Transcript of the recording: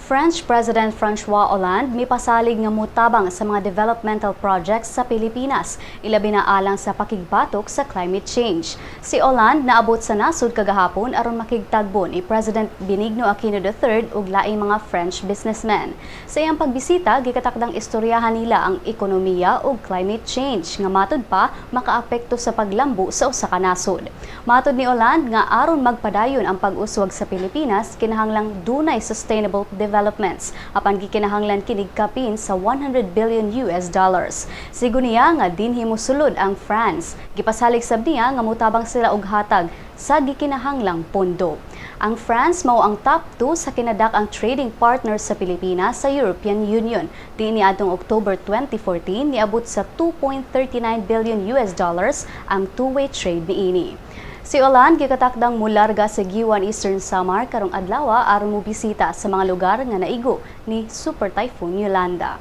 French President Francois Hollande mipasalig nga mutabang sa mga developmental projects sa Pilipinas, ilabi na alang sa pakigbatok sa climate change. Si Hollande naabot sa nasod kagahapon aron makigtagbo ni President Benigno Aquino III ug laing mga French businessmen. Sa iyang pagbisita, gikatakdang istoryahan nila ang ekonomiya ug climate change nga matud pa makaapekto sa paglambo sa usa ka nasod. Matud ni Hollande nga aron magpadayon ang pag-uswag sa Pilipinas, kinahanglang dunay sustainable developments apan gikinahanglan kinig kapin sa US$100 billion. Sigon niya nga dinhi mosulod ang France. Gipasalig sab niya nga mutabang sila og hatag sa gikinahanglang pondo. Ang France mao ang top 2 sa kinadak-ang trading partner sa Pilipinas sa European Union. Diin niadtong October 2014, niabot sa US$2.39 billion ang two-way trade niini. Si Hollande gikatakdang mularga sa Guiuan, Eastern Samar karong adlaw aron mobisita sa mga lugar nga naigo ni Super Typhoon Yolanda.